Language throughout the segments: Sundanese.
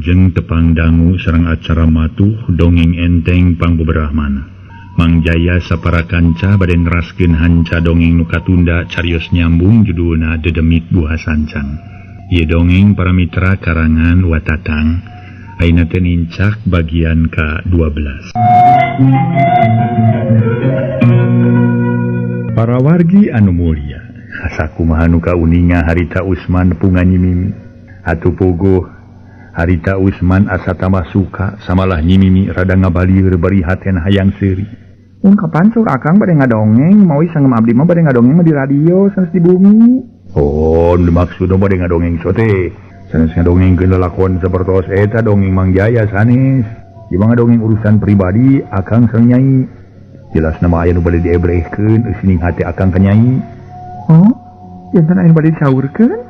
Wilujeng tepang dangu sareng acara matuh dongeng enteng pangbeberahmana. Mang Jaya sapara kanca bade neraskeun hanca dongeng nu katunda carios nyambung judulna Dedemit Buah Sancang. Ieu dongeng para mitra karangan Watatang. Ayeuna teh nincak bagian ka-12. Para wargi anu mulia, asa kumaha nu kauninga harita Usman nepungan Nyi Mimi. Atuh puguh harita Usman asa tambah suka samalah Nyi Mimi rada ngabalieur bari haten hayang seuri. Kapan sur akang bade ngadongeng, mawi sangem abdi mah bade ngadongeng mah di radio sanes di bumi. Oh, nu maksudna bade ngadongeng sote. Sanes ngadongengkeun lalakon sapertos eta dongeng Mang Jaya sanes. Ieu mah ngadongeng urusan pribadi akang sareng nyai. Jelas nama aya nu bade diebrehkeun eusining hate akang ka nyai. Oh, janten aya nu bade disaurkeun?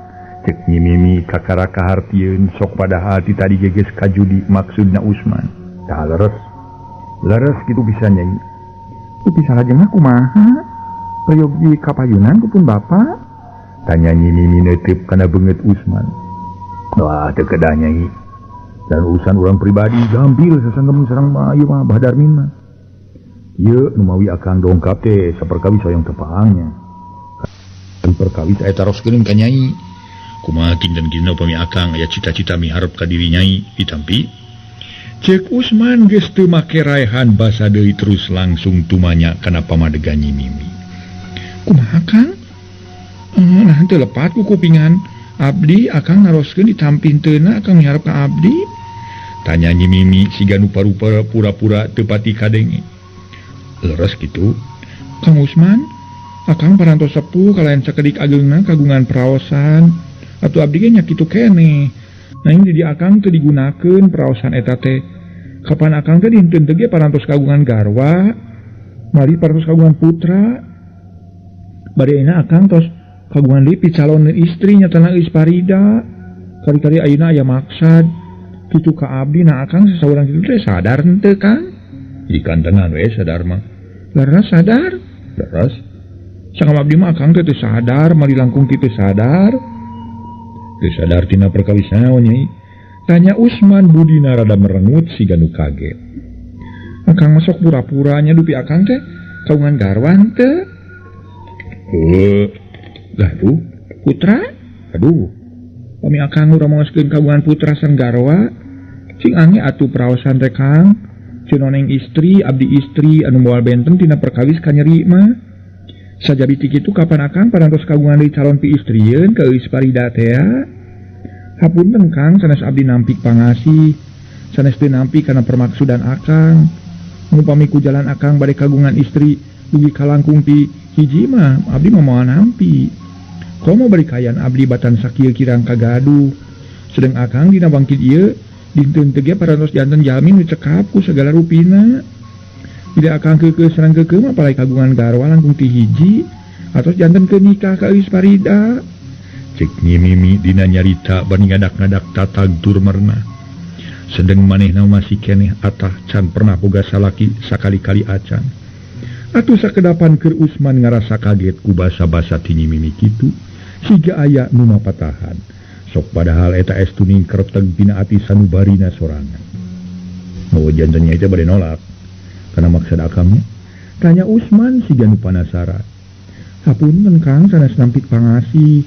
Cek Nyi Mimi kakara kahartieun sok padahal ti tadi geges kajudi maksudna Usman. Tah leres. Leres kitu bisa nyai. Upi salajengna kumaha? Peryogi kapayunan ku pun bapa? Tanya Nyi Mimi neuteup kana beungeut Usman. Wah, teu kedah nyai. Dan urusan urang pribadi gampil sasanggem sareng mah ieu mah Bah Darmin mah. Ieu nu mawi akang dongkap teh saperkawis hoyong tepangnya. Kan perkawis aya taroskeun ka nyai. Kumaha kinten-kinten upami akang aya cita-cita miharep ka diri nyai ditampi. Cek Usman geus teu make raehan basa deui terus langsung tumanya kana pamadegan Nyi Mimi. Kumaha Kang? Nah teu lepat ku kupingan. Abdi akang naroskeun ditampi henteu akang miharep ka abdi. Tanya Nyi Mimi siga nu paru-paru pura-pura teu pati kadenge. Leres kitu. Kang Usman, akang parantos sepuh kalayan sakedik ageungna kagungan praosan. Atuh abdi ge nya kitu keneh. Nanging di akang teu digunakeun praosan eta teh. Kapan akang teh dinten teh ge parantos kagungan garwa, mari parantos kagungan putra. Bari ayeuna akang tos kagungan deui picalon istri nyatana Eus Parida. Kari-kari ayeuna aya maksad kitu ka abdi na akang sasaurang kitu teh sadar henteu Kang? Ikan tenan we sadar mah. Leres sadar? Leres. Sangam abdi mah akang teh teu sadar, mari langkung kitu sadar. Teu sadar tina perkawis naon nyai? Tanya Usman budina rada merengut siga nu kaget. Akang masuk pura-puranya dupi akang teh kagungan garwa henteu? Heuh. Gaduh putra? Aduh. Pami akang nu ramoskeun kagungan putra sareng garwa, cing ange atuh praosan teh Kang. Cenoneng istri, abdi istri anu moal benten tina perkawis ka nyeri mah. Sajabi ti kitu kapan akang parantos kagungan deui calon piistrieun ka Eus Parida teh? Hapunten Kang, sanes abdi nampik pangasih, sanes teu nampi kana permaksudan akang. Upami ku jalan akang bade kagungan istri dugi kalangkung ti hiji mah abdi mah moal nampi. Komo bari kayan abdi batan sakieu kirang kagaduh. Sedeng akang dina bangkit ieu dinten teu ge parantos janten jalmi nu cekap ku sagala rupina. Tidak akang keukeuh sareng keukeuh mah palai kagungan garwa langkung ti hiji atos janten ke nikah ka Eus Parida. Cek Nyi Mimi dina nyarita bari ngadak-ngadak tatag tur merenah. Sedeng manehna masih keneh atah can pernah boga salaki sakali-kali acan. Atuh sakedapan keur Usman ngarasa kaget ku basa-basa ti Nyi Mimi kitu siga aya nu mapatahan. Sok padahal eta estuning kerteg dina ati sanubarina sorangan. Oh janten nyai teh bade nolak. Kana maksud akangnya? Tanya Usman siga nu panasaran. Hapunten Kang, sanes nampik pangasih.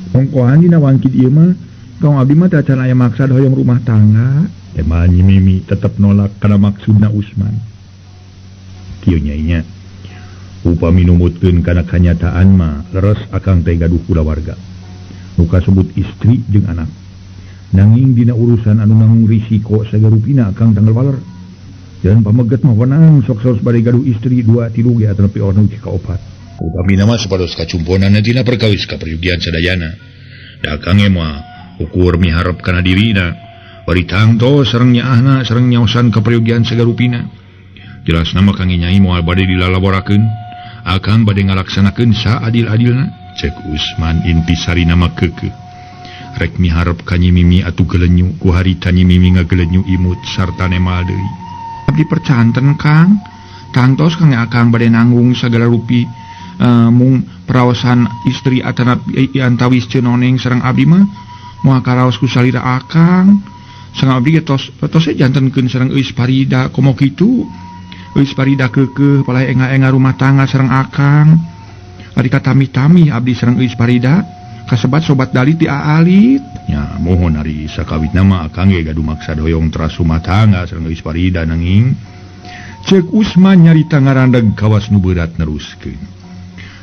Ongkohan dina wangkid ieu mah, Kang abdi mah teh acan aya maksad hoyong rumah tangga. Emang Nyi Mimi tetep nolak kana maksudna Usman. Kieu nyai nya. Upami numutkeun kana kanyataan mah leres akang teh gaduh kulawarga. Nu kasebut istri jeung anak. Nanging dina urusan anu nanggung risiko sagarupina akang tanggal waler. Jalan pameget mah wenang sok saos bade gaduh istri 2 3 ge atanapi ono ka 4. Upami mah supados kacumponan dina perkawis kaperyugian sadayana. Da akang mah ukur miharep kana dirina. Bari tangto sareng nyaahna sareng nyaosan kaperyugian sagarupina. Jelas nama kang nyai moal bade dilalaborakeun. Akang bade ngalaksanakeun saadil-adilna. Cek Usman intisari nama keukeuh. Rek miharep ka Nyi Mimi atuh gelenyu ku harita Nyi Mimi ngagelenyu imut sarta nemal deui. Abdi percanten Kang, tangtos kang akang bade nanggung sagala rupi mung praosan istri atanapi antawis cenoneng sareng abdi mah moal karaos ku salira akang. Sareng abdi ge tos tos jantenkeun sareng Euis Parida komo kitu. Euis Parida keukeuh palai enga-enga rumah tangga sareng akang. Ari katami-tami abdi sareng Euis Parida kasebat sobat dalit di aalit. Nya mohon ari sakawitna mah akang ge gaduh maksa hoyong teras rumah tangga sareng Euis Parida nanging cek Usman nyarita ngarandeg kawas nu beurat neruskeun.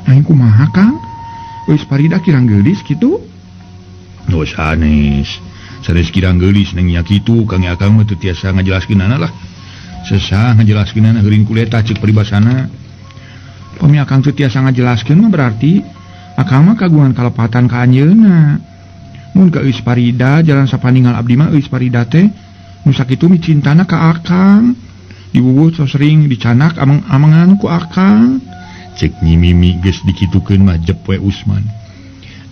Nanging kumaha Kang? Euis Parida kirang geulis kitu? Nu sanes. Sanes kirang geulis nang nya kitu Kang akang mah teu tiasa ngajelaskeunana lah. Sesah ngajelaskeunana heurin kuleta cek paribasana. Pami akang teu tiasa ngajelaskeun mah berarti akang mah kagungan kalepatan ka anjeunna. Mun ka Euis Parida jalan sapaningal abdi mah Euis Parida teh nu sakitu micintana ka akang. Diwuwuh so sering dicanak amang-amangan ku akang. Cek Nyi Mimi geus dikitukeun mah jep we Usman.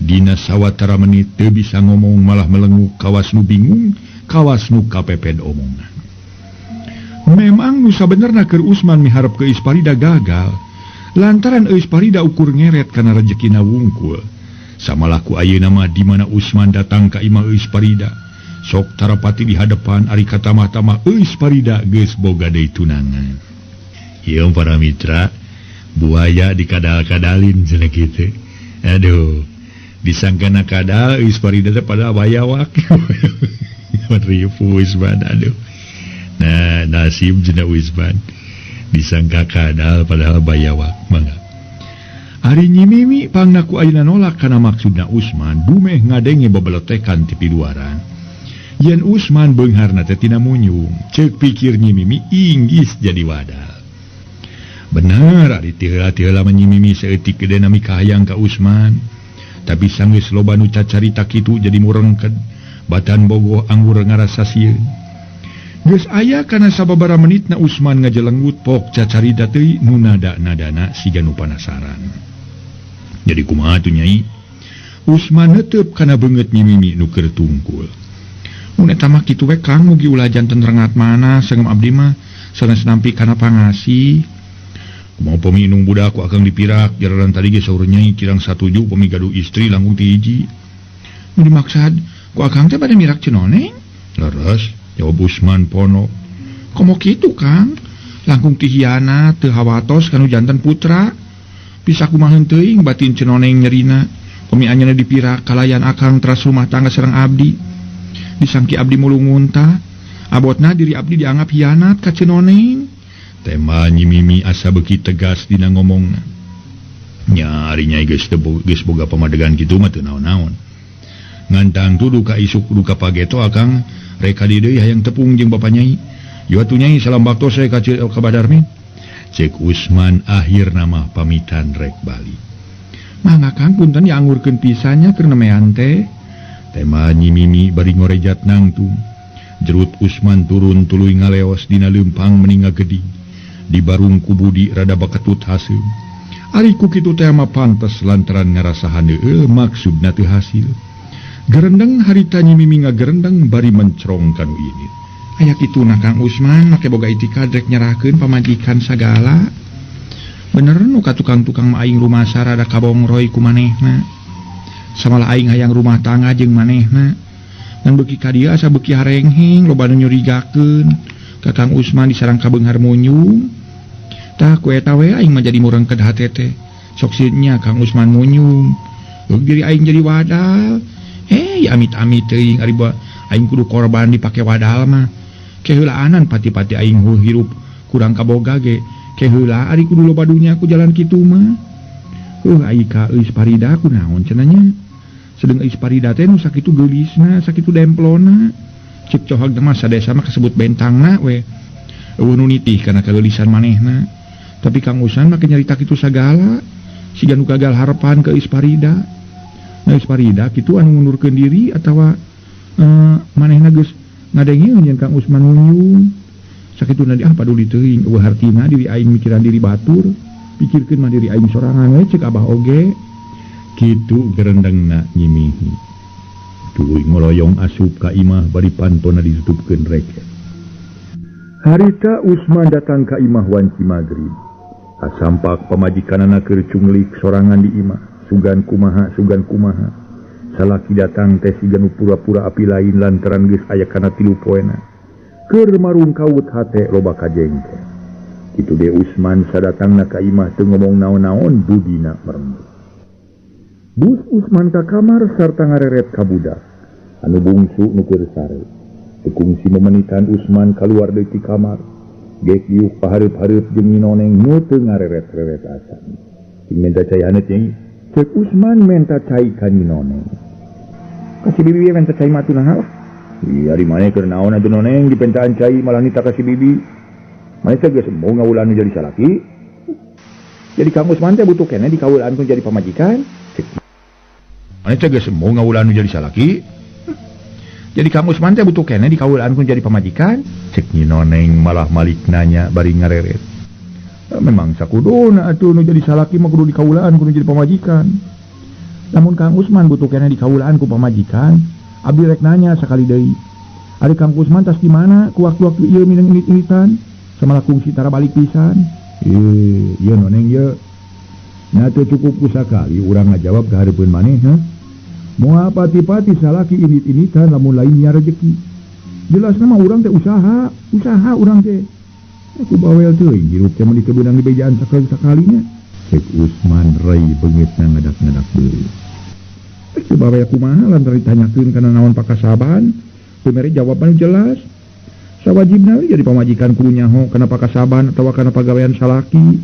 Dina sawatara menit teu bisa ngomong malah melenguk kawas nu bingung, kawas nu kapeped omongan. Memang nu sabenerna keur Usman miharep ke Euis Parida gagal. Lantaran Euis Parida ukur ngeret kana rejekina wungkul. Samalaku ayeuna mah di mana Usman datang ka imah Euis Parida. Sok tarapati di hadapan ari katamah-tamah Euis Parida geus boga deui tunangan. Ieu para mitra, buaya dikadal-kadalin cenah kitu. Aduh, disangkana kadal Euis Parida teh padahal bayawak. Ripu Usman aduh. Nah, nasib cenah Usman. Disangka kadal padahal bayawak mangga. Ari Nyi Mimi pangna ku ayeuna nolak kana maksudna Usman dumeh ngadenge bebeletekan ti piluaran. Yen Usman beungharna teh tina munyung, ceuk pikir Nyi Mimi inggis jadi wadal. Bener ari ti heula-tiheula mah Nyi Mimi saeutik gede nami kahayang ka Usman. Tapi sanggeus loba nu cacarita kitu jadi murengked, batan bogoh anggur ngarasa sieun. Geus aya kana sababaraha menitna Usman ngajelenggut pok cacarita teuy nu nada-nadana siga nu panasaran. Jadi kumaha tuh Nyai? Usman netep kana beungeut Nyi Mimi nu keur tungkul. Mun eta mah kitu we Kang, mugi ulah janten rengat mana seungem abdi mah sanes nampi kana pangasih. Kumaha pami indung budak ku akang dipirak jararan tadi ge saur Nyai kirang satuju pami gaduh istri langkung ti hiji. Nu dimaksad ku akang teh bade mirak Cenoneng? Leres, jawab Usman pono. Komo kitu Kang, langkung ti hianat teu hawatos kanu janten putra. Bisa kumaha teuing batin Cenoneng nyerina. Pami anjeunna dipirak kalayan akang teras rumah tangga sareng abdi. Disangki abdi mulungunta, abotna diri abdi dianggap hianat ka Cenoneng. Tema Nyi Mimi asa beuki tegas dina ngomongna. Nya ari Nyai geus geus boga pamadegan kitu mah teu naon-naon. Ngantang tuduh ka isuk duka pageto akang rek ka dieu deui hayang tepung jeung bapa Nyai. Ieu atuh Nyai salam baktos we ka Badarmin. Cek Usman akhirna mah pamitan rek balik. Mangga Kang punten diangurkeun pisannya keur nemean teh. Tema Nyi Mimi bari ngorejat nangtung. Jerut Usman turun tuluy ngaleos dina leumpang meni ngageding. Di barung ku Budi rada baketut haseum. Ari ku kitu teh mah pantes lantaran ngarasa handeueul maksudna teu hasil. Gerendeng harita Nyi Mimi ngagerendeng bari mencrong kanu ini. Aya kituna Kang Usman make boga itikad rek nyerahkeun pamajikan sagala. Bener nu ka tukang-tukang mah aing rumasa rada kabongroy ku manehna. Samalah aing hayang rumah tangga jeung manehna. Ngan beuki ka dieu asa beuki harengheng loba nu nyurigakeun. Ka Kang Usman disarang ka beunghar munyung. Tah ku eta we aing mah jadi murengked hate teh. Sok sieun Kang Usman munyung. Euk diri aing jadi wadal. Amit-amit teuing ari aing kudu korban dipake wadal mah. Keheulaanan pati-pati aing hirup kurang kaboga ge. Keheula ari kudu loba dunya ku jalan kitu mah. Ai ka Euis Parida kunaon cenah nya. Sedeng Euis Parida teh nu sakitu geulisna, sakitu demplona. Cek cohag mah sadesa mah kasebut bentangna we. Eueuh nu nitih kana kageulisan manehna. Tapi Kang Usman mah nyarita kitu sagala. Siga nu gagal harepan ka Euis Parida. Nah, Euis Parida kitu anu ngundurkeun diri atawa manehna geus ngadengeun yen Kang Usman ngunyung. Sakituna di paduli teuing eueuh hartina diri aing mikiran diri batur. Pikirkeun mah diri aing sorangan we cek abah oge. Kitu gerendengna Nyi Mimi. Tuluy ngoloyong asup ka imah bari pantona ditutupkeun reket. Harita Usman datang ka imah wanci magrib. Kasampak pamajikanana keur cunglik sorangan di imah. Sugan kumaha, sugan kumaha. Salaki datang teh siga nu pura-pura api lain lantaran geus aya kana 3 poena. Keur marungkaut hate loba kajengkel. Kitu ge Usman sadatangna ka imah teu ngomong naon-naon budina merem. Bus Usman ka kamar sarta ngareret ka budak anu bungsu nu keur sare. Teu kungsi memenitan Usman kaluar deui ti kamar. Gek diuk pahareup-hareup jeung Nyinoneng nu teu ngareret-reret acan. Cing menta cai haneut nyai. Cek Usman menta cai ka Nyinoneng. Ka si bibi menta cai mah atuh naha lah. Iya di maneh keur naon atuh noneng dipentaan cai malah nita ka si bibi. Maneh teh geus embung ngawulan nu jadi salaki. Jadi Kang Usman teh butuh keneh dikawulaan ku jadi pamajikan. Cek maneh teh geus embung ngawulan nu jadi salaki. Jadi Kang Usman teh butuh keneh dikawulaan ku jadi pamajikan. Cek Nyinoneng malah malik nanya bari ngareret. Memang sakuduna atuh nu jadi salaki mah kudu dikawulaan ku jadi pamajikan. Lamun Kang Usman butuh keneh dikawulaan ku pamajikan, abdi rek nanya sakali deui. Ari Kang Usman tas di mana ku waktu-waktu ieu mineng init-initan? Samalah kungsi tara balik pisan. Ieu noneng ieu. Nya teu cukup ku sakali urang ngajawab ka hareupeun maneh heuh. Moal pati-pati salaki init-initan lamun lainnya rejeki. Jelasna mah urang teh usaha, usaha urang teh. Aku bawel teuing hirup teh mun dikebeunang di bejaan sakali-sakalinya. Cek Usman rai beungeutna ngadak-ngadak deui. Cek bawel kumaha lantaran ditanyakeun kana naon pakasaban, teu mere jawaban jelas. Sawajibna we jadi pamajikan kudu nyaho kana pakasaban atawa kana pagawean salaki.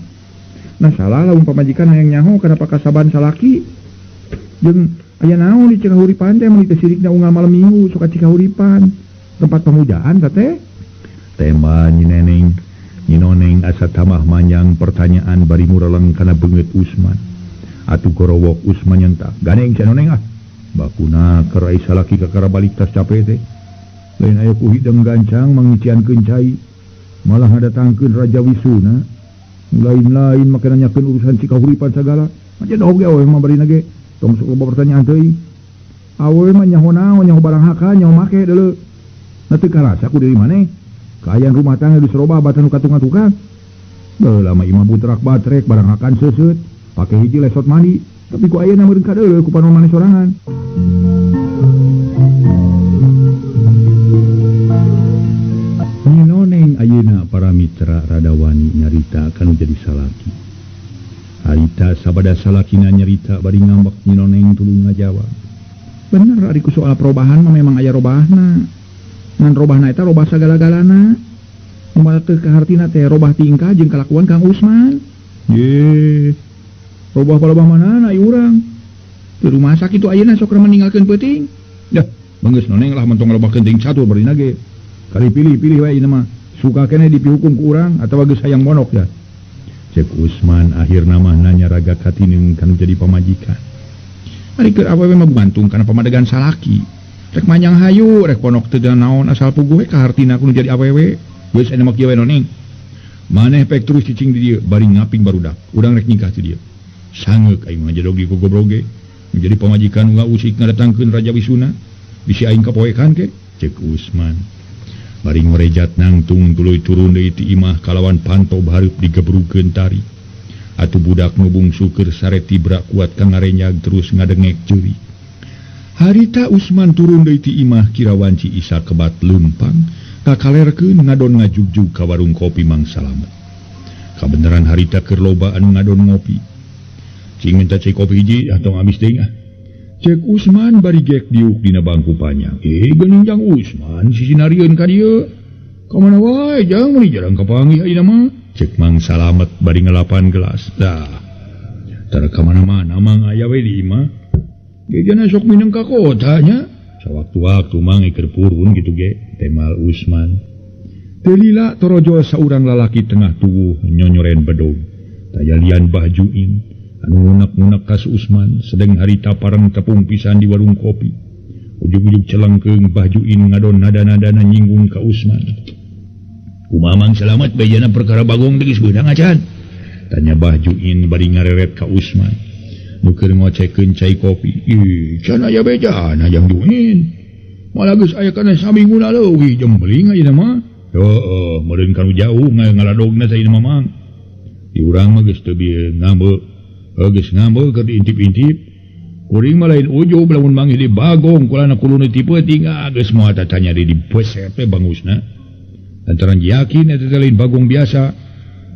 Nah salah lamun pamajikan hayang nyaho kana pakasaban salaki. Jeung aya naon di Cikahuripan teh mun teu sirikna unggal malam minggu sok ka Cikahuripan. Tempat pemujaan teh. Tema Nyineneng, Nyinoneng asa tamah manjang pertanyaan bari mureleng kana beungeut Usman. Atuh gorowok Usman nyentak. Ganeng sia noneng ah. Bakuna keur ai salaki kakara balik tas cape teh. Lain aya ku hideng gancang mangiciankeun cai. Malah ngadatangkeun Raja Wisuna. Lain-lain make nanyakeun urusan Cikahuripan sagala. Aja dog ge awewe mah barina ge. Tong sok loba pertanyaan teuing. Awewe mah nyaho naon, nyaho barang hakan, nyaho make deuleu. Nah teu karasa ku diri maneh. Kaayaan rumah tangga geus robah batan nu katukang-tukang. Baheula mah imah butrak batrek barang hakan seuseut, pake hiji lesot mandi. Tapi ku ayeuna meureun kadeuleu ku panon maneh sorangan. Nyinoneng ayeuna para mitra radawani nyarita kanu jadi salaki. Harita sabada salakina nyarita bari ngambek Nyinoneng tuluy ngajawab. Bener ari ku soal perubahan mah memang aya robahna. Ngan robahna eta robah sagala-galana. Kumaha teh kahartina teh robah tingkah jeung kalakuan Kang Usman. Ye. Robah palobah manana ieu urang. Di rumah sakit tu ayeuna sok meninggalkeun peuting. Dah, beungeus noneng lah mentong ngalobahkeun teuing catur barina ge. Kali pilih-pilih wae ieu mah. Suka keneh dipihukum ku urang atawa geus hayang monok ya. Cek Usman akhirna mah nanya raga katineung kanu jadi pamajikan. Ari keur awewe mah gumantung kana pamadegan salaki. Rek manjang hayu, rek ponok teu naon asal puguh we kahartina kudu jadi awewe. Geus aya mah kieu we noneng. Maneh pek terus cicing di dieu bari ngaping barudak. Urang rek nikah ti dieu. Sangeuk aing mah jodogi ku goblok ge. Menjadi pamajikan ngausik ngadatangkeun Raja Wisuna. Bisi aing kapoekan ke? Cek Usman. Bari ngorejat nangtung tuluy turun deui ti imah kalawan panto hareup digebrukeun tari. Atuh budak nu bungsu keur sare tibra kuat ka ngarenyag terus ngadengek ceurik. Harita Usman turun deui ti imah kira wanci Isa kebat leumpang kakalerkeun ngadon ngajugjug ka warung kopi Mang Salamet. Kabeneran harita keur loba anu ngadon ngopi. Cing minta cai kopi hiji atau amis deui ah. Cek Usman bari gek diuk dina bangku panjang. Geuning jang Usman sisinarieun ka dieu. Ka mana wae jang meuni jarang kapanggih ayeuna mah. Cek Mang Salamet bari ngelapan gelas. Dah. Tara ka mana-mana mang aya we di imah. Gejana sok mineng ka kota nya. Sawaktu-waktu mang keur purun kitu ge, temal Usman. Teu lila torojol saurang lalaki tengah tuwuh nyonyoren bedog. Tayalian Bahjuin anu ngunak-ngunak ka Usman sedeng harita pareng tepung pisan di warung kopi. Ujug-ujug celengkeung Bahjuin ngadon nada-nadana nyinggung ka Usman. Kumaha Mang Salamet bejana perkara Bagong teh geus beunang acan? Tanya Bahjuin bari ngareret ka Usman. Nu keur ngocekeun cai kopi. Ih, can aya bejana jang Juin. Malah geus aya kana saminguna leuwih jembeling ayeuna mah. Heueuh, meureun kanu jauh ngaladogna sayeuna mah Mang. Di urang mah geus teu bieu ngambeu. Geus ngambeu keur diintip-intip. Kuring mah lain ujub lamun manggih di Bagong kulana kuluna ti peuting geus moal tatanya di beset we bangusna. Lantaran yakin eta teh lain Bagong biasa.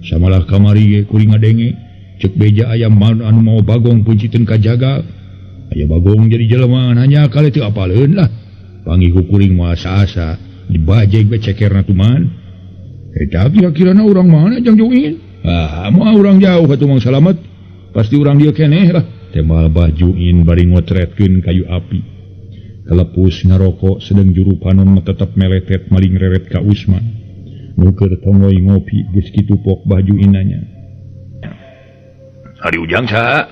Samalah kamari ge kuring ngadenge cek beja ayam anu mau Bagong punciteun kajaga. Aya Bagong jadi jelema hanya kali teu apaleun lah. Panggih ku kuring moal asa-asa dibajeg we cekerna tuman. Eta kira-kirana urang mana jang Juin? Ah, moal urang jauh atuh Mang Salamet. Pasti urang dieu keneh lah. Temal Bajuin bari ngotretkeun kayu api. Kalepus ngarokok sedeng juru panon mah tetep meletet maling reret ka Usman. Nu keur tongoy ngopi geus kitu pok Bajuin nanya. Ari Ujang saha?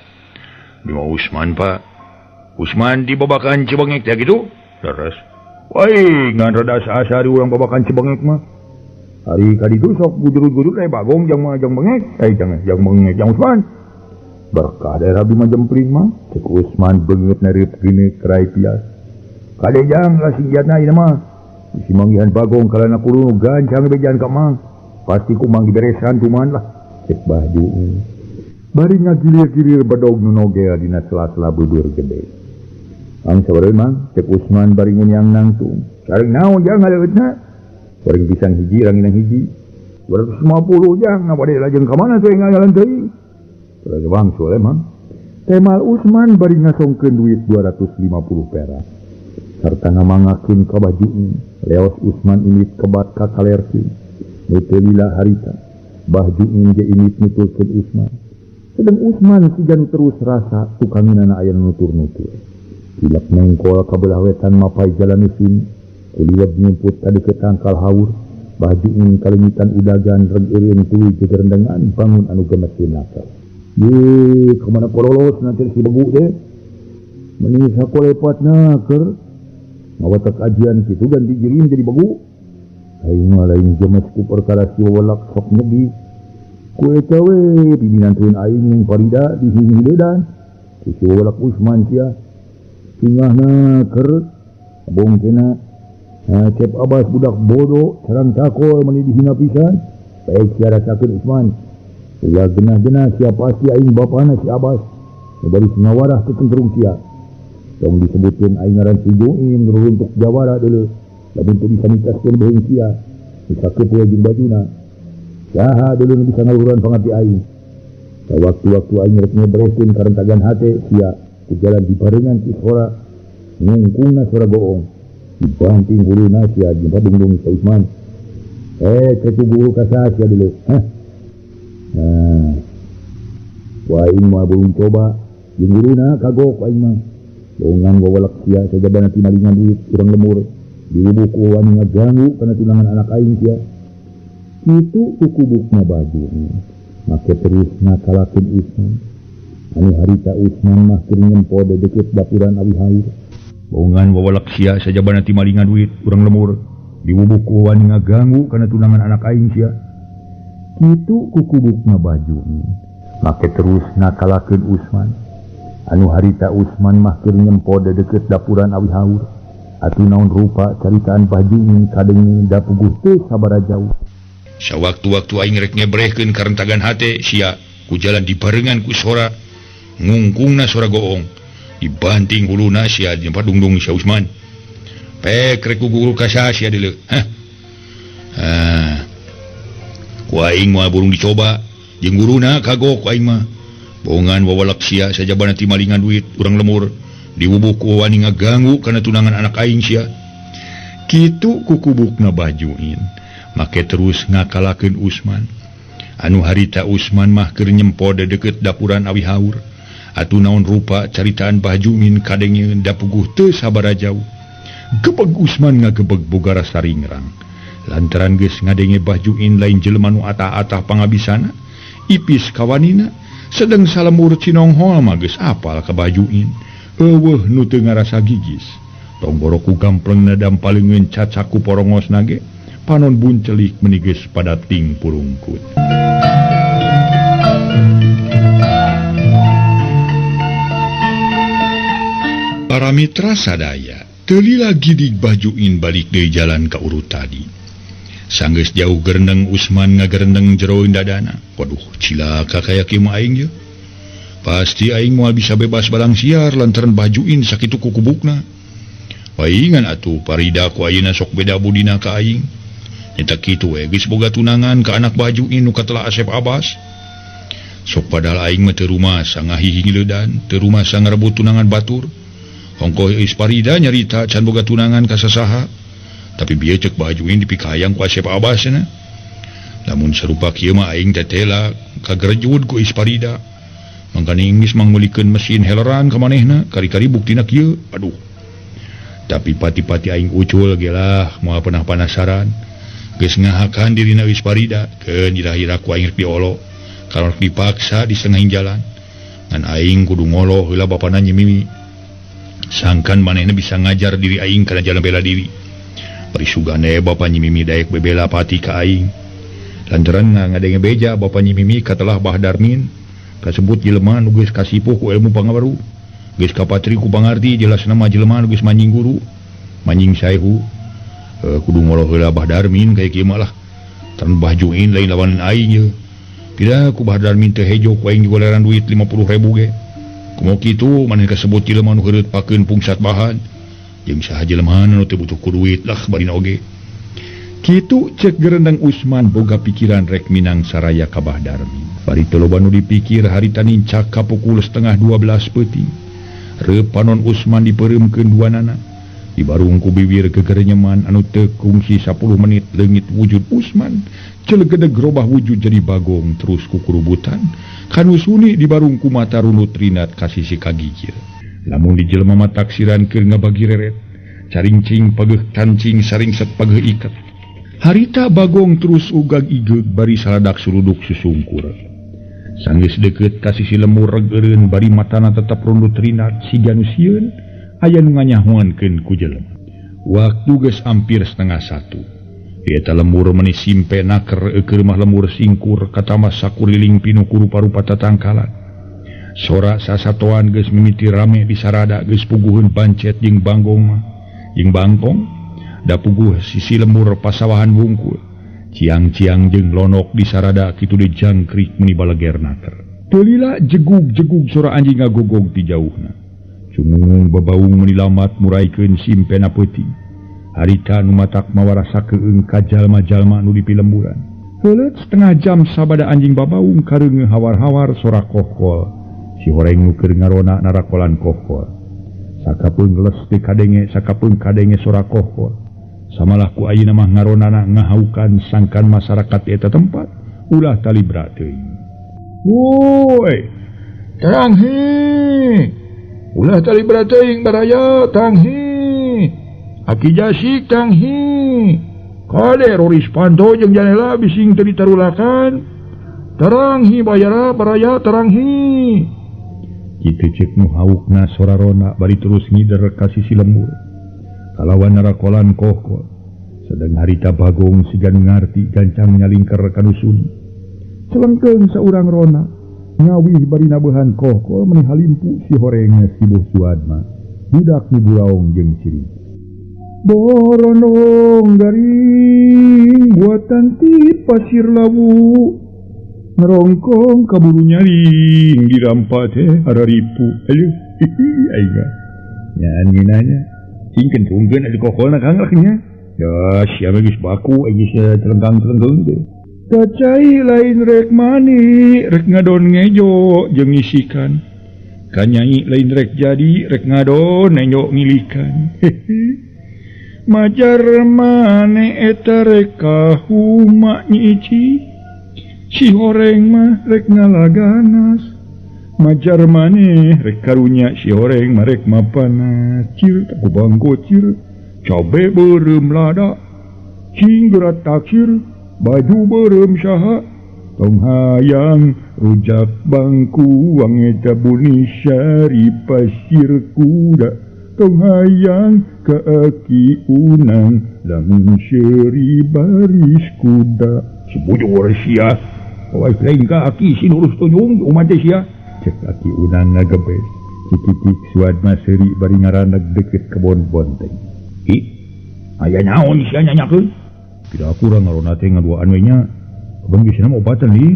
Di Usman Pak. Usman di babakan Cibengek teh kitu? Leres. Woi, ngan rada asa-asa di urang babakan Cibengek mah. Ari ka ditu sok gujurut-gujurut teh Bagong jang mah jang bengek, jang bengek jang Usman. Berkah daerah Bima Jempling mah cek Usman beungeut nareup geuneuk kerai pias. Kade jang lah sinjatna ieu mah. Bisi manggihan Bagong kalana kurung gancang bejan ka mang. Pasti ku mang diberesan tuman lah cek Baju. Bari ngagilir-gilir bedog nu nogel dina sela-sela beubeur gede. Ang sabareun mang cek Usman bari ngunyang nangtung. Sareng naon jang ngaleutna? Goreng pisang hiji ranginang hiji. 250 jang ngabade lajeng ka mana teh ngajalan teuing. Terus wangsul emang. Temal Usman bari ngasongkeun duit 250 perak. Sarta ngamangakeun ka Bajuin. Leos Usman init kebat ka kalerkeun. Nu teu lila harita. Bajuin ge init nuturkeun Usman. Sedeng Usman sigan terus rasa tukanginana aya nutur-nutur. Tilak mengkol ka belah wetan mapai jalan usin. Kuliwat nyumput ka deukeut tangkal haur. Bajuin kalengitan udagan reg eureun tuluy gegerendengan bangun anu gemes nakal. Ye, kemana kololos nanti si begu deh. Meni sakolepatna keur ngawatak ajian kitu ganti jirim jadi begu. Aing mah lain gemes ku perkara si wewelak sok nyegi. Ku eta we pimpinan aing ning Farida dihinghileudan. Ku si wewelak Usman sia. Singahna keur bongkena. Cep Abbas budak bodoh sarang takol meni dihina pisan. Baik sia rasakeun Usman. Ulah genah-genah sia pasti aing bapana si Abbas. Bari ngawarah ke kenterung sia. Tong disebutkeun aing ngaran si Juin ruruntuk jawara deuleu. Lamun teu bisa nikaskeun beuheung sia, disakeut we jeung bajuna. Saha deuleu nu bisa ngaluhuran pangati aing. Sawaktu-waktu aing rek nyebrehkeun karentagan hate sia ku jalan dibarengan ku sora ngungkungna sora goong. Dibanting huluna sia jeung padungdung ka Usman. Ketu guru ka saha sia deuleu? Hah? Nah, wah aing mah belum coba jeung guruna kagok aing mah. Bongan wawalak sia sajabana tinalingan duit urang lemur diwubuh ku wani ngaganggu kana tunangan anak aing sia. Kitu kukubukna Baju. Make terus ngakalakeun Usman. Anu harita Usman mah keur nyempo deukeut dapuran awi haur. Bongan wawalak sia sajabana timalingan duit urang lemur diwubuh ku wani ngaganggu kana tunangan anak aing sia. Kitu kukubukna Baju. Make terus ngakalakeun Usman. Anu harita Usman mah keur nyempo deukeut dapuran awi haur. Atuh naon rupa caritaan Bajuin kadenge dapuguh teu sabaraha jauh. Sawaktu-waktu aing rek nyebrehkeun karentagan hate sia ku jalan dibarengan ku sora ngungkungna sora goong. Dibanting huluna sia jeung padungdung sia Usman. Pek rek ku guru ka saha sia deuleu. Hah. Ah. Ku aing mah burung dicoba jeung guruna kagok ku aing mah. Bongan wawalak sia sajabana timalingan duit urang lemur diwubuh ku wani ngaganggu kana tunangan anak aing sia. Kitu kukubukna Bajuin. Make terus ngakalakeun Usman. Anu harita Usman mah keur nyempo deukeut dapuran awi haur. Atuh naon rupa caritaan Bajuin kadenge dapuguh teu sabaraha jauh. Gebeg Usman ngagebeg boga rasa ringrang. Lantaran geus ngadenge Bajuin lain jelema nu atah-atah pangabisana, ipis kawanina, sedeng salemur Cinonghol mah geus apal ka Bajuin. Eueuh nu teu ngarasa gigis. Tonggoroku gamplengna dampaleungeun cacaku porongosna ge, panon buncelik meni geus padating purungkut. Para mitra sadaya, teu lila gidig Bajuin balik deui jalan ka urut tadi. Sanggeus jauh gerendeng Usman ngagerendeng jero dadana. Waduh, cilaka kaya kieu mah aing ye. Pasti aing moal bisa bebas balang siar lantaran bajuin sakitu kukubukna. Paingan atuh Parida ku ayeuna sok beda budina ka aing. Nyata kitu we geus boga tunangan ka anak bajuin nu katelah Asep Abbas. Sok padahal aing mah teu rumasa ngahihingleudan, teu rumasa ngarebut tunangan batur. Hongkoh Eus Parida nyarita can boga tunangan ka sasaha. Tapi bieu ceuk bajuin dipikayang ku Asep Abbas cenah. Lamun sarupa kieu mah aing teh tela kagerejud ku Eus Parida. Mangkana geus mangmeulikeun mesin heleran ka manehna, kari-kari buktina kieu. Aduh. Tapi pati-pati aing ucul ge lah moal pernah panasaran. Geus ngahakan dirina Eus Parida, keun ira-ira ku aing rek diolo. Kalau dipaksa di setengah jalan ngan aing kudu ngolo heula bapana Nyi Mimi. Sangkan manehna bisa ngajar diri aing kana jalan bela diri. Bari sugane bapa Nyi Mimi daek bebela pati ka aing. Lantaran ngadenge beja bapa Nyi Mimi katelah Bah Darmin kasebut jelema nu geus kasipuh ku ilmu pangabaru. Geus kapatri ku pangarti jelas nama jelema nu geus manjing guru, manjing saehu. Kudu ngolo heula Bah Darmin kaya kieu mah lah. Tan bajuin lain lawan aing ye. Tidak ku Bah Darmin teh hejo ku aing digoleran duit 50.000 ge. Kumaha kitu maneh kasebut jelema nu heureut pakeun pungsat bahan. Jeung saha jelema nu teu butuh ku duit lah barina oge. Kitu cek gerendang Usman boga pikiran rek minang saraya ka Bah Darmin. Bari teu loba nu dipikir harita nincak ka pukul 11:30 peuting. Reup panon Usman dipeureumkeun duanana. Dibarung ku bibir kegerenyeman anu teu kungsi 10 menit leungit wujud Usman. Celegedeg robah wujud jadi bagong terus kukurubutan. Kanu suni dibarung ku mata runut rinat ka sisi kagigir. Lamun di jelema mah taksiran keur ngabagi reret. Carincing pageuh tancing saringset pageuh iket. Harita bagong terus ugag igeug bari saladak suruduk susungkur. Sanggeus deukeut ka sisi lemur regeureun bari matana tetep rundut rinat siga nu sieun aya nu nganyahoankeun ku jelema. Waktu geus hampir 12:30. Eta lemur meni simpe naker eukeur mah lemur singkur katama sakuriling pinuh ku rupa-rupa tatangkalan. Sora sasatoan geus mimiti rame di sarada geus puguheun pancet jeung banggong mah. Jeung bangkong da puguh sisi lemur pasawahan wungkul. Ciang-ciang jeung lonok di sarada kitu deui jangkrik meni baleger naker. Teu lila jegug-jegug sora anjing ngagogog ti jauhna. Cungung babaung meni lamat muraikeun simpena peuting. Harita nu matak mawarasa keung ka jalma-jalma nu dipilemburan. Heuleut setengah jam sabada anjing babaung kareungeuh hawar-hawar sora kohkol. Si horeng nu keur ngarona narakolan kohkol. Sakapeung geles teu kadenge, sakapeung kadenge sora kohkol. Samalah ku ayeuna mah ngaronana ngahaukan sangkan masyarakat eta tempat ulah talibra teuing. Woi, tanghi. Ulah talibra teuing baraya tanghi. Aki Jasik tanghi. Kade Roris Panto jeung janela bising teu ditarulakan. Teranghi bayara baraya teranghi. Kitu ceuk nu haukna sora rona bari terus ngider ka sisi lembur. Kalawan narakolan kohkol. Sedeng harita bagong siga nu ngarti gancang nyalingker ka nu suni. Celengkeung saurang rona ngawih bari nabeuhan kohkol meni halimpu si horengna Sibuh Suadma. Budak nu buraong jeung ciri. Boronong garing buatan ti pasir lawu ngerongkong kaburu nyaring dirampa teh hararipu. Ayo hihi aing nya nginanya cing kentungkeun ari kokolna Kang lah nya. Ya sia geus baku aing geus telengkang-telengkeung teh. Kacai lain rek mani rek ngadon ngejo jeung ngisikan. Kanyai lain rek jadi rek ngadon nenjo ngilikan. Hehe. Majar mane eta rek kahuma Nyi Ici. Si horeng mah rek ngalaganas. Majar mane rek karunya si horeng mah rek mapanas. Cir ku bangko cir. Cabe beureum lada. Cing gerat taksir. Baju beureum saha. Tong hayang rujak bangku wang eta buni syari pasir kuda. Tong hayang ka aki unang lamun seuri baris kuda. Sebujur sia. Awai lain ka aki si nurus tunjung umat teh sia. Cek aki unang ngagebes. Cikitik Suadma seuri bari ngaraneg deukeut kebon bonteng. Ki, aya naon sia nyanyakeun? Tidak kurang ngarona teh ngaduaan we nya. Abang geus nama obatan li.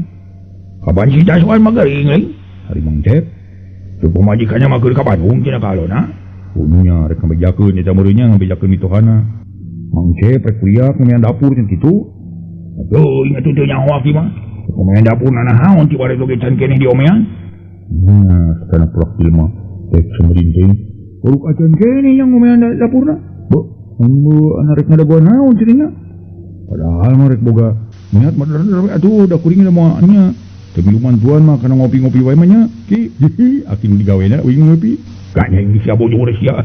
Kapan si Daswan mah geuring lain? Ari Mang Cep teu pamajikannya mah keur ka Bandung cenah ka alona. Punya rek ngabejakeun eta meureunnya ngabejakeun mitohana. Mang Cep rek kuliah ngomean dapur cenah kitu. Aduh, ingat teu nyaho aki mah. Ngomean dapur nanaon ti bareto ge can keneh diomean. Nah, kana pulak jelema rek sumerintih. Uruk acan keneh yang ngomean dapurna. Beuh, mun rek ngadagoan naon cenah. Padahal mah rek boga niat mah atuh da kuring da moal nya. Teu milu mantuan mah kana ngopi-ngopi wae mah nya. Ki, aki nu digawena uing ngopi. Ganyeng sia bojong sia.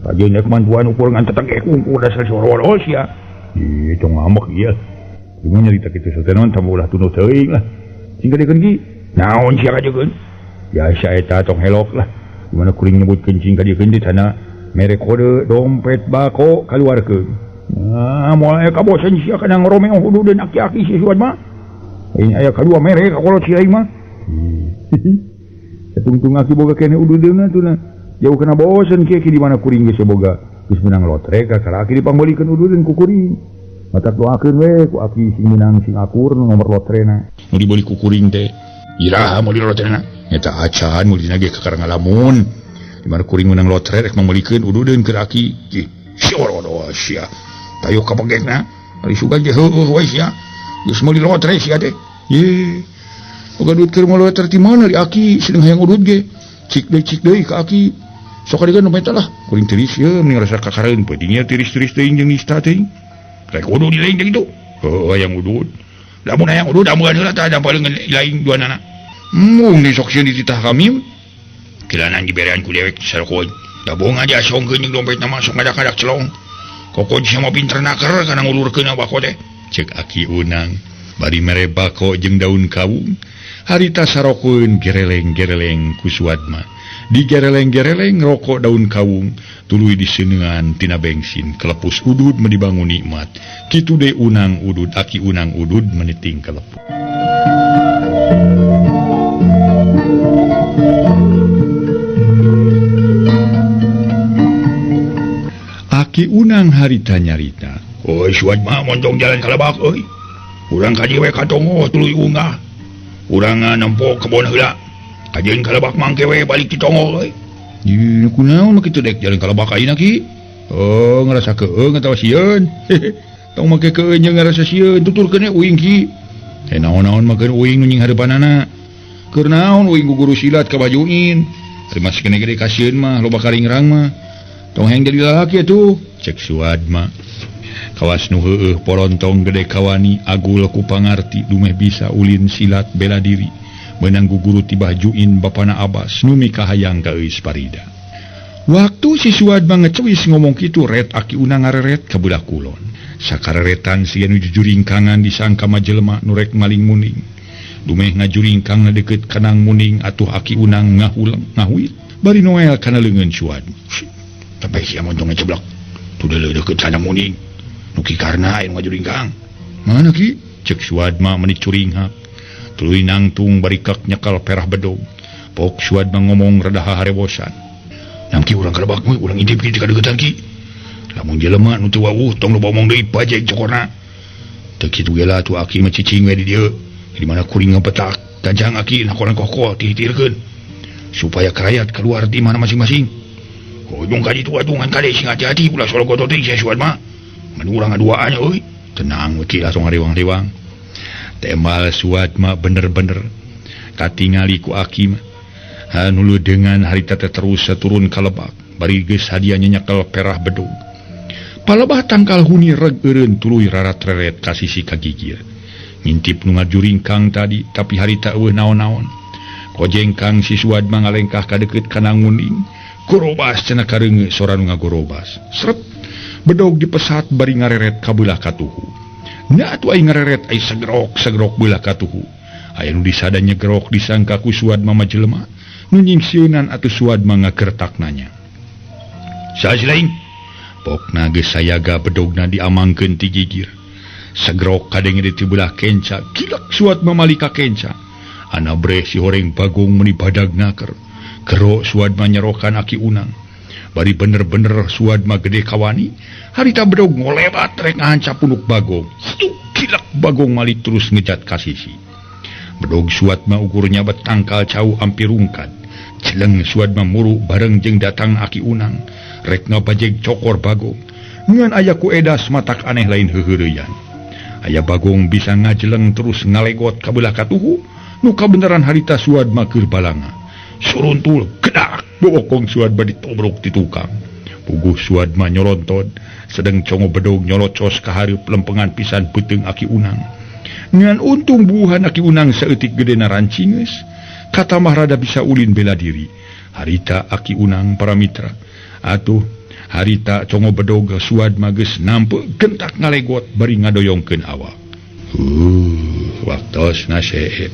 Kajeun rek mantuan ukur ngan tetengkek ukur dasar sorol sia. Ih, tong ngambek ieu. Kuring nyarita kitu satenaon tambah ulah tunduh teuing lah. Sing kadekeun ki, naon sia kajekeun? Biasa eta tong helok lah. Di mana kuring nyebutkeun cing kadiekeun teh sana mere kode dompet bako kaluarkeun. Nah, moal aya kabosen sia kana ngoromeo hududeun aki-aki si Suad mah. Ini aya kadua mere ka kolot si aing mah. Satungtung aki boga keneh ududeunna tuna. Jauh kana bosen kieu di mana kuring geus boga geus meunang lotre ka aki dipangmeulikeun ududeun ku kuring. Matak doakeun we ku aki sing meunang sing akur nomor lotrena. Nu dibeuli ku kuring teh iraha meuli lotrena. Eta acan meulina ge kakara ngalamun. Di mana kuring meunang lotre rek mangmeulikeun ududeun keur aki. Ih, siorodo sia. Tayo kapegekna, ari sugan ge heueuh we sia. Geus meuli lotre sia teh. Ye. Boga duit keur meuli lotre ti mana di aki sedeng hayang udud ge. Cik deui ka aki. Sok kadegan nu meta lah. Kuring tiris ye mending rasa kakareun peuting nya tiris-tiris teuing jeung nista teuing. Rek udud di lain jeung kitu. Heueuh hayang udud. Lamun hayang udud amuan heula tah dampal lain duanana. Mung di sok sieun dititah kami. Kilanan diberean ku dewek sarokon. Da bohong aja asongkeun jeung dompetna mah sok ngadak-ngadak celong. Kokon sia mah pinter naker kana ngulurkeun bako teh. Cek aki unang bari mere bako jeung daun kawung. Harita sarokeun gereleng-gereleng ku Suadma. Digereleng-gereleng rokok daun kawung tuluy diseuneuan tina bensin kelepus udud meni bangun nikmat. Kitu deui unang udud aki unang udud meniting kelepus. Aki unang harita nyarita. Oi Suadma montong jalan kalebak euy. Urang ka dieu we ka tongoh tuluy unggah. Urang nempo kebon heula. Kajeun kalebak mangke we balik ti tongoh euy. Ieu kunaon mah kitu dek jalan kalebak ayeuna ki? Oh ngarasa keung atawa sieun. Tong make keung jeung ngarasa sieun tuturkeun we uing ki. Teh naon-naon mah keur uing nu nying hareupanana. Keur naon uing guru silat ka bajuin. Ari masih kene gede kasieun mah loba karingrang mah. Tong hayang jadi lalaki atuh cek Suadma. Kawas nu heueuh porontong gede kawani agul ku pangarti dumeh bisa ulin silat bela diri. Meunang guguru ti bajuin bapana Abbas nu mikahayang ka Euis Parida. Waktu si Suadma ngecewis ngomong kitu ret aki unang ngareret ka belah kulon. Sakareretan sia nu jujuringkangan disangka mah jelema nu rek maling muning. Dumeh ngajuringkangna deukeut kanang muning atuh aki unang ngahuleng ngahuit bari noel kana leungeun Suadma. Sampai sia montong ngeceblak. Tuh deukeut kana muning. Nu ki karna aya nu ngajuringkang. Mana ki? Cek Suadma meni curinghak. Tuluy nangtung barikak nyekal perah bedog. Pok Suadma ngomong rada harewosan. Nang ki urang kalebak mah urang intip ki kadeuketan ki. Lamun jelema nu teu wawuh tong loba omong deui pajeg cokorna. Teu kitu ge lah atuh aki mah cicing we di dieu. Di mana kuring ngapetak tajang aki nakoran kokol tihitirkeun. Supaya kerayat keluar di mana masing-masing. Hojong ka ditu atuh ngan kade sing hati-hati ulah sologoto teh sia Suadma. Ngan urang ngaduaan euy. Tenang we ki lah tong ngariwang-riwang. Tembal Suadma bener-bener katingali ku aki mah. Hanulu dengan harita teh terus turun ka lebak. Bari geus hadiah nyekel perah bedog. Palebah tangkal huni reg eureun tuluy rarat-reret ka sisi kagigir. Ngintip nu ngajuringkang tadi tapi harita eueuh naon-naon. Kojengkang si Suadma ngalengkah ka deukeut kana nguning. Gorobas cenah kareungeut sora nu ngagorobas. Sret bedog dipesat bari ngareret ka beulah katuhu. Nya atuh ai ngareret ai segerok-segerok beulah katuhu. Aya nu disada nyegerok disangka ku Suadma mah jelema. Nu nyingsieunan atuh Suadma ngagertak nanya. Saha si lain? Pokna geus sayaga bedogna diamangkeun ti gigir. Segerok kadenge di belah kenca, gilak Suadma malika kenca. Ana breh si horeng bagong meni badag naker. Gero Suadma nyerokan aki unang. Bari bener-bener Suadma gede kawani. Harita bedog ngolebat rek ngahancap punuk bagong. Hiu gilak bagong mali terus ngejat ka sisi. Bedog Suadma ukur nyabet tangkal cau hampir rungkad. Jeleng Suadma muru bareng jeung datang Aki Unang. Rek ngabajeg cokor Bagong. Ngan aya ku edas matak aneh lain heuheureyan. Aya Bagong bisa ngajeleng terus ngalegot ka beulah katuhu. Nu kabeneran harita Suadma keur balanga. Suruntul gedak bokong Suadma ditobrok ti tukang. Puguh Suadma nyolonton, sedeng congo bedog nyolocos ka hareup lempengan pisan peuteung Aki Unang. Ngan untung buuhan Aki Unang saeutik gedena rancingeus, katamah rada bisa ulin bela diri. Harita Aki Unang para mitra. Atuh harita congo bedog Suadma geus nampe gentak ngalegot bari ngadoyongkeun awak. Waktosna seep.